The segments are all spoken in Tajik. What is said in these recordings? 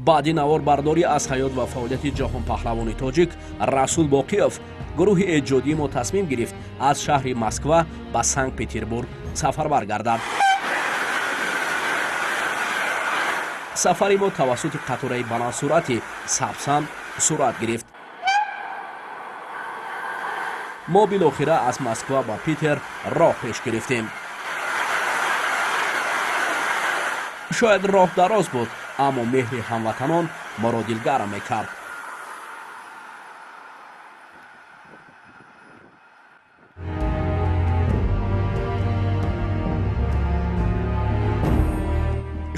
Баъди наворбардорӣ аз ҳаёт ва фаъолияти ҷаҳонпаҳлавони тоҷик Расул Боқиев, гурӯҳи эҷодии мо тасмим гирифт аз шаҳри Москва ба Санкт Петербург сафарбар гардад. Сафари мо тавассути қатораи баландсуръати Сапсан сурат гирифт. Мо билохира аз Москва ба Питер роҳ пеш гирифтем. Шояд роҳ дароз буд, аммо меҳри ҳамватанон моро дилгарм мекард.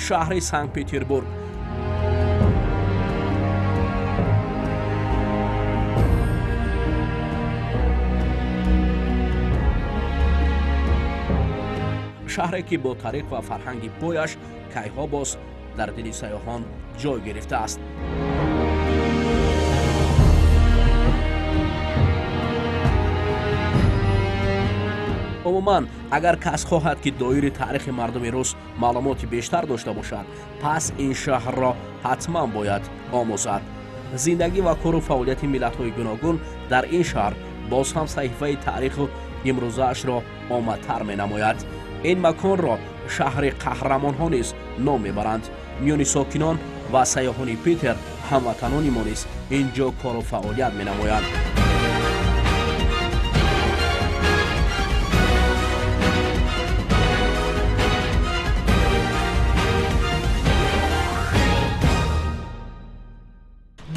Шаҳри Санкт Петербург. Шаҳре ки бо таърих ва фарҳанги бояш кайҳо боз дар дили сайёҳон ҷой гирифтааст. Умуман, агар кас хоҳад, ки доири таърихи мардуми рус маълумоти бештар дошта бошад, пас ин шаҳрро ҳатман бояд омӯзад. Зиндагӣ ва кору фаъолияти миллатҳои гуногун дар ин шаҳр боз ҳам саҳифаи таъриху имрӯзаашро омадтар менамояд. Ин маконро шаҳри қаҳрамонҳо низ ном мебаранд. Миёни сокинон ва сайёҳони Питер ҳамватанони мо низ ин ҷо кору фаъолият менамоянд.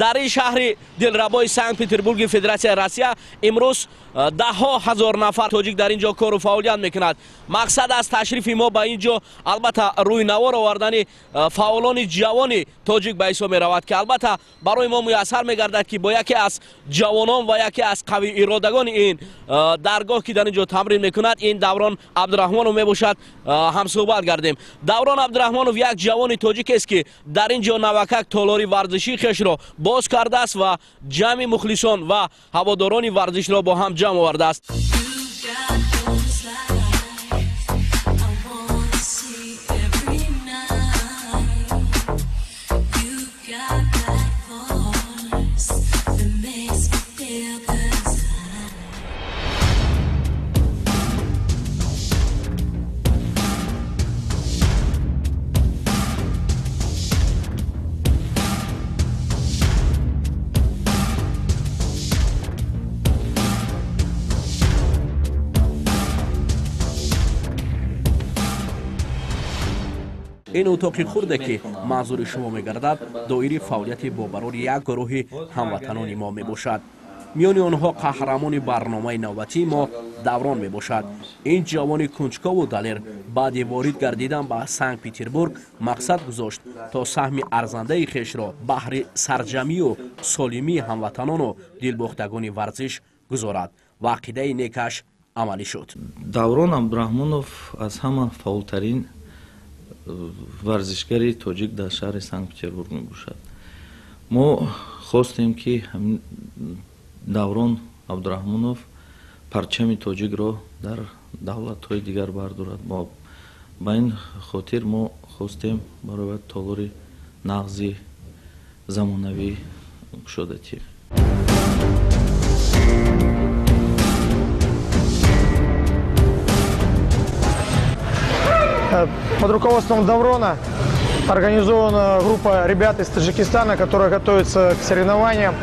Дар ин шаҳри дилрабои Санкт Петербурги Федератсияи Россия имрӯз даҳҳо ҳазор нафар тоҷик дар ин ҷо кору фаъолият мекунад. Мақсад аз ташрифи мо ба ин ҷо албатта рӯи навор овардани фаъолони ҷавони тоҷик ба ҳисоб меравад, ки албатта барои мо муяссар мегардад, ки бо яке аз ҷавонон ва яке аз қавииродагони ин даргоҳ, ки дар ин ҷо тамрин мекунад, ин Даврон Абдураҳмонов мебошад, ҳамсӯҳбат гардем. Даврон Абдураҳмонов як ҷавони тоҷикест, ки дар ин ҷо навакак толори варзишии хешро боз кардааст ва ҷамъи мухлисон ва ҳаводорони варзишро бо ҳам ҷамъ овардааст. Ин утоқи хурде, ки манзури шумо мегардад, доири фаъолияти бобарони як гурӯҳи ҳамватанони мо мебошад. Миёни онҳо қаҳрамони барномаи навбатии мо Даврон мебошад. Ин ҷавони кунҷкову далер баъди ворид гардидан ба Санкт Петербург мақсад гузошт, то саҳми арзандаи хешро баҳри сарҷамию солимии ҳамватанону дилбохтагони варзиш гузорад ва ақидаи некаш амалӣ шуд. Даврон Абдураҳмонов аз ҳама фаъолтарин варзишгари тоҷик дар шаҳри Санкт Петербург мебошад. Мо хостем, ки Даврон Абдураҳмонов парчами тоҷикро дар давлатҳои дигар бардорад. Ба ин хотир мо хостем барои толори нағзи замонавӣ кушода тием. Под руководством Даврона организована группа ребят из Таджикистана, которая готовится к соревнованиям.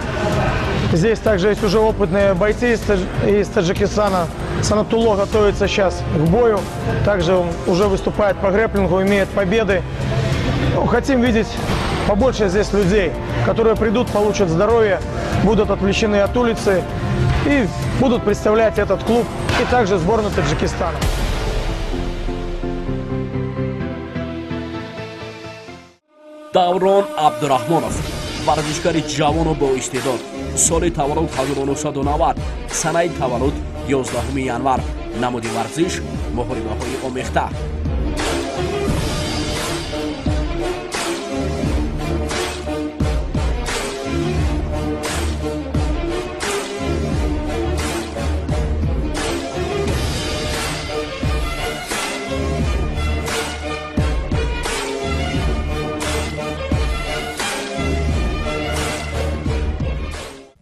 Здесь также есть уже опытные бойцы из Таджикистана. Санатулло готовится сейчас к бою. Также он уже выступает по грэпплингу, имеет победы. Ну, хотим видеть побольше здесь людей, которые придут, получат здоровье, будут отвлечены от улицы и будут представлять этот клуб и также сборную Таджикистана. Даврон Абдураҳмонов, варзишгари ҷавону боистеъдод, соли таваллуд 1990, санаи таваллуд 11 январ, намуди варзиш муҳорибаҳои омехта.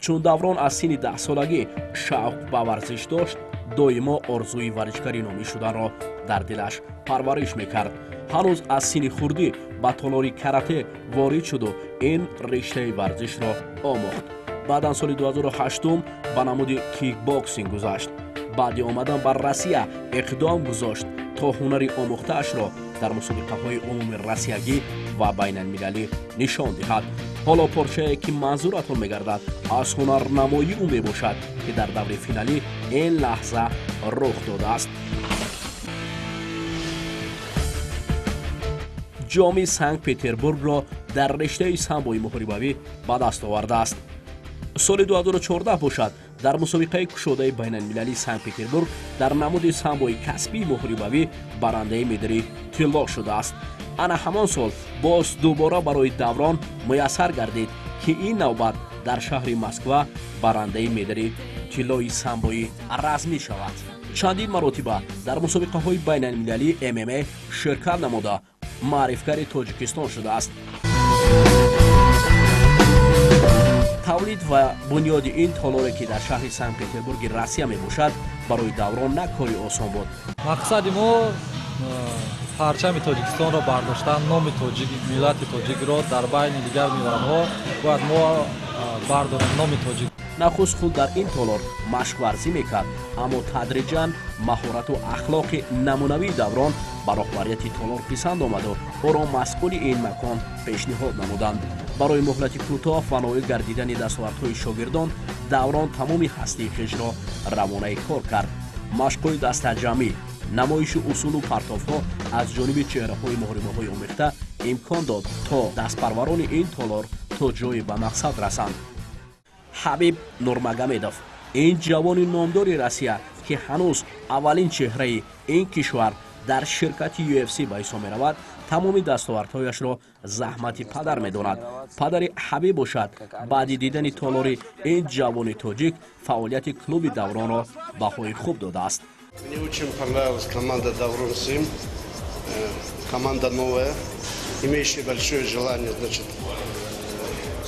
Чун Даврон аз синни 10-солагӣ шавқ ба варзиш дошт, доимо орзуи варзишгари номӣ шуданро дар дилаш парвариш мекард. Ҳанӯз аз синни хурдӣ ба толори карате ворид шуду ин риштаи варзишро омӯхт. Баъдан соли 2008 ба намуди кикбоксинг гузашт. Баъди омадан ба Россия иқдом гузошт, то ҳунари омӯхтаашро дар мусобиқаҳои умуми россиягӣ ва байналмилалӣ нишон диҳад. Ҳоло порчае, ки манзуратон мегардад, аз ҳунарнамоии ӯ мебошад, ки дар даври финалӣ ин лаҳза рух додааст. Ҷоми Санкт Петербургро дар риштаи самбои муҳорибавӣ ба даст овардааст. Соли 2014 бошад, дар мусобиқаи кушодаи байналмилалии Санкт Петербург дар намуди самбои касбии муҳорибавӣ барандаи медали тилло шудааст. Ана ҳамон сол боз дубора барои Даврон муяссар гардид, ки ин навбат дар шаҳри Москва барандаи медали тиллои самбои размӣ шавад. Чандин маротиба дар мусобиқаҳои байналмилалии ММА ширкат намуда, маърифгари Тоҷикистон шудааст. Тавлид ва бунёди ин толоре, ки дар шаҳри Санкт Петербурги Россия мебошад, барои Даврон на кори осон буд. Мақсади мо парчами Тоҷикистонро бардоштан, номи тоҷик, миллати тоҷикро дар байни дигар миллатҳо бояд мо бардорем номи тоҷик. Нахуст худ дар ин толор машқварзӣ мекард, аммо тадриҷан маҳорату ахлоқи намунавии Даврон ба роҳбарияти толор писанд омаду ӯро масъули ин макон пешниҳод намуданд. Барои муҳлати кӯтоҳ ва ноил гардидани дастовардҳои шогирдон Даврон тамоми ҳастии хешро равонаи кор кард. Машқҳои дастаҷамъӣ, намоиши усулу партовҳо аз ҷониби чеҳраҳои муҳорибаҳои омехта имкон дод, то дастпарварони ин толор то ҷое ба мақсад расанд. Ҳабиб Нурмагомедов, ин ҷавони номдори Россия, ки ҳанӯз аввалин чеҳраи ин кишвар дар ширкати UFC ба ҳисоб меравад, тамоми дастовардҳояшро заҳмати падар медонад. Падари Ҳабиб бошад, баъди дидани толори ин ҷавони тоҷик фаъолияти клуби Давронро баҳои хуб додааст. Мне очень понравилась команда Даврон Сим. Команда новая, имеющая большое желание, значит,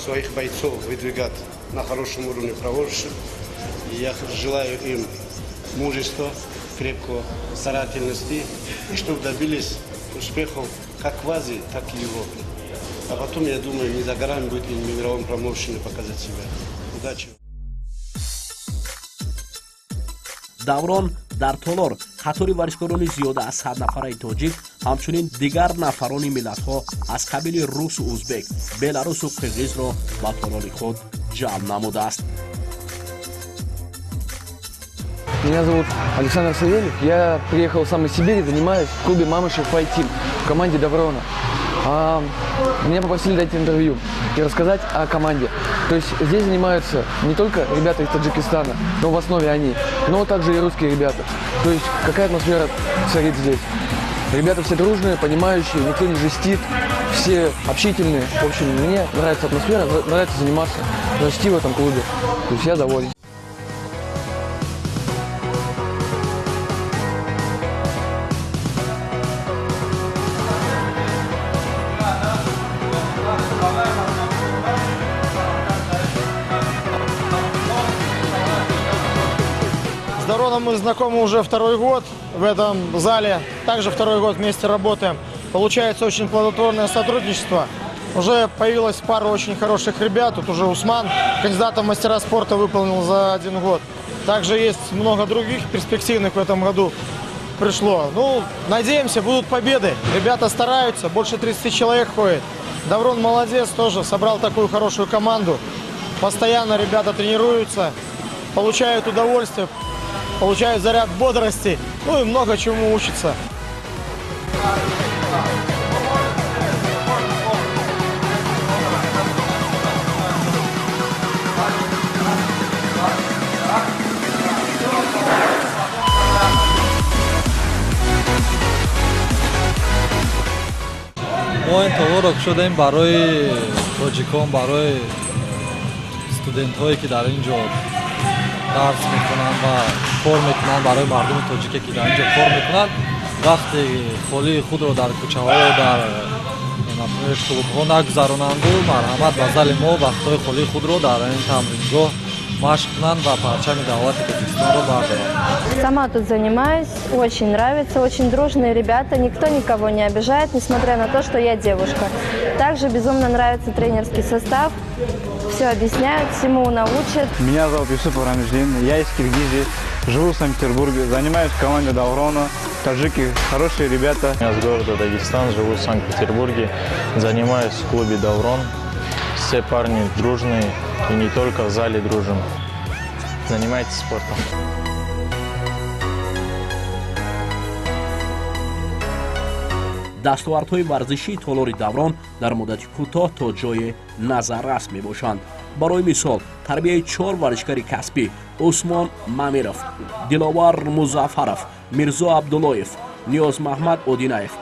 своих бойцов выдвигать на хорошем уровне проводящих. И я желаю им мужества, крепкого, старательности, и чтобы добились успехов как в Азии, так и в Европе. А потом, я думаю, не за горами будет и в мировом промоушене показать себя. Удачи! Даврон дар толор қатори варзишкорони зиёда аз 100 нафараи тоҷик, ҳамчунин дигар нафарони миллатҳо аз қабили русу узбек, беларусу қирғизро ба толори худ ҷалб намудааст. Меня зовут Александр Савельев. Я приехал сам из Сибири, занимаюсь в клубе Мамышев Fight Team в команде Даврона. Меня попросили дать интервью и рассказать о команде. То есть здесь занимаются не только ребята из Таджикистана, но в основе они, но также и русские ребята. То есть какая атмосфера царит здесь? Ребята все дружные, понимающие, никто не жестит, все общительные. В общем, мне нравится атмосфера, нравится заниматься, расти в этом клубе. То есть я доволен. С Давроном мы знакомы уже второй год в этом зале. Также второй год вместе работаем. Получается очень плодотворное сотрудничество. Уже появилась пара очень хороших ребят. Тут уже Усман кандидата в мастера спорта выполнил за один год. Также есть много других перспективных в этом году пришло. Ну, надеемся, будут победы. Ребята стараются, больше 30 человек ходит. Даврон молодец тоже, собрал такую хорошую команду. Постоянно ребята тренируются, получают удовольствие, получают заряд бодрости, ну и много чему учатся. Мо ин толорро кушодаем барои тоҷикон, барои студентҳое, ки дар ин ҷо дарс мекунанд ва кор мекунанд, барои мардуми тоҷике, ки дар ин ҷо кор мекунанд, вақти холии худро дар кӯчаҳо, дар, например, клубҳо нагузаронанду марҳамат ба зали мо, вақтҳои холии худро дар ин тамрингоҳ. Машқ кунанд ва парчами давлати Тоҷикистонро бардоранд. Сама тут занимаюсь, очень нравится, очень дружные ребята, никто никого не обижает, несмотря на то, что я девушка. Также безумно нравится тренерский состав, все объясняют, всему научат. Меня зовут Юсуп Рамиждин, я из Киргизии, живу в Санкт-Петербурге, занимаюсь в команде Даврона. Таджики хорошие ребята. Я с города Дагестан, живу в Санкт-Петербурге, занимаюсь в клубе Даврон. Все парни дружные и не только в зале дружим. Занимайтесь спортом. Дастовардҳои варзишии толори Даврон дар муддати кӯтоҳ то ҷое назаррас мебошанд. Барои мисол, тарбияи чор варзишгари касбӣ: Усмон Мамиров, Диловар Музаффаров, Мирзо Абдуллоев, Ниёзмаҳмад Одинаев.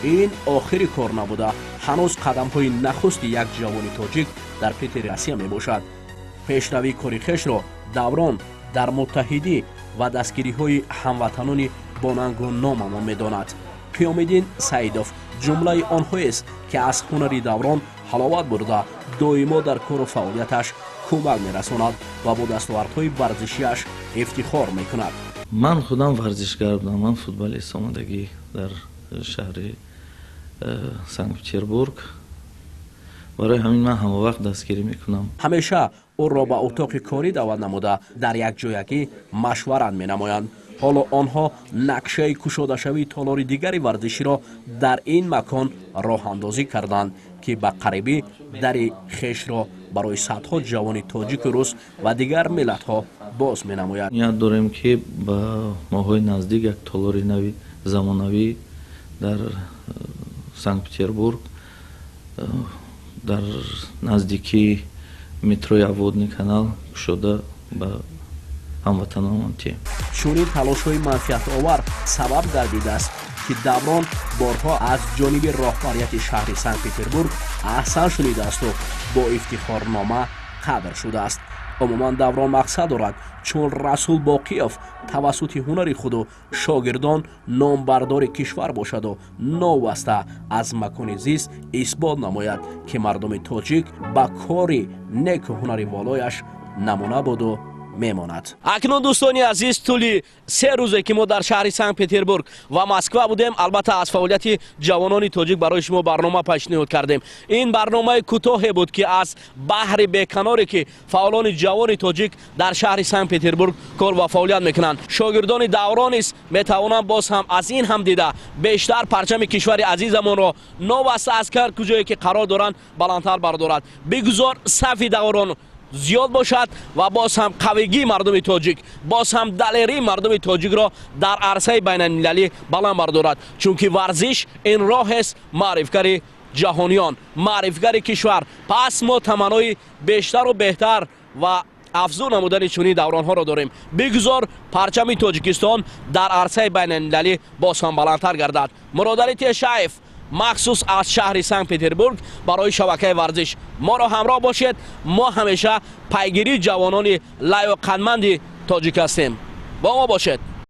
Ин охири кор набуда, ҳанӯз қадамҳои нахусти як ҷавони тоҷик дар Питери Россия мебошад. Пешравии кори хешро Даврон дар муттаҳидӣ ва дастгириҳои ҳамватанони бонангу номамон медонад. Қиёмиддин Саидов ҷумлаи онҳоест, ки аз ҳунари Даврон ҳаловат бурда, доимо дар кору фаъолияташ кӯмак мерасонад ва бо дастовардҳои варзишиаш ифтихор мекунад. Ман худам варзишгар будам, ман футболист омадагӣ дар шаҳри Санкт-Петербург. Барои ҳамин ман ҳамавақт дастгирӣ мекунам. Ҳамеша ӯро ба утоқи корӣ даъват намуда, дар якҷоягӣ машварат менамоянд. Ҳоло онҳо нақшаи кушодашавии толори дигари варзиширо дар ин макон роҳандозӣ карданд, ки ба қарибӣ дари хешро барои садҳо ҷавони тоҷику рус ва дигар миллатҳо боз менамояд. Ният дорем, ки ба моҳҳои наздик як толори нави замонавӣ дар Санкт-Петербург, дар наздикии метрои Обводный канал кушода ба ҳамватанонамон тиҳем. Чунин талошҳои манфиатовар сабаб гардидааст, ки Даврон борҳо аз ҷониби роҳбарияти шаҳри Санкт-Петербург аҳсан шунидаасту бо ифтихорнома қадр шудааст. Умуман, Даврон мақсад дорад, чун Расул Боқиёв тавассути ҳунари худу шогирдон номбардори кишвар бошаду новаста аз макони зист исбот намояд, ки мардуми тоҷик ба кори неку ҳунари волояш намуна буду мемонад. Акнун, дӯстони азиз, тӯли 3 рӯзе, ки мо дар шаҳри Санкт Петербург ва Москва будем, албатта, аз фаъолияти ҷавонони тоҷик барои шумо барнома пешниҳод кардем. Ин барномаи кӯтоҳе буд, ки аз баҳри беканоре, ки фаъолони ҷавони тоҷик дар шаҳри Санкт Петербург кор ва фаъолият мекунанд. Шогирдони Даврон низ метавонанд боз ҳам аз ин ҳам дида бештар парчами кишвари азизамонро, новаста аз кар куҷое ки қарор доранд, баландтар бардорад. Бигузор сафи Даврон зиёд бошад ва боз ҳам қавигии мардуми тоҷик, боз ҳам далерии мардуми тоҷикро дар арсаи байналмилалӣ баланд бардорад, чунки варзиш ин роҳест маърифгари ҷаҳониён, маърифгари кишвар. Пас мо таманнои бештару беҳтар ва афзун намудани чунин давронҳоро дорем. Бигузор парчами Тоҷикистон дар арсаи байналмилалӣ боз ҳам баландтар гардад. Муродалӣ Тешаев, махсус аз шаҳри Санкт Петербург барои шабакаи варзиш. Моро ҳамроҳ бошед, мо ҳамеша пайгирии ҷавонони лаёқатманди тоҷик ҳастем. Бо мо бошед.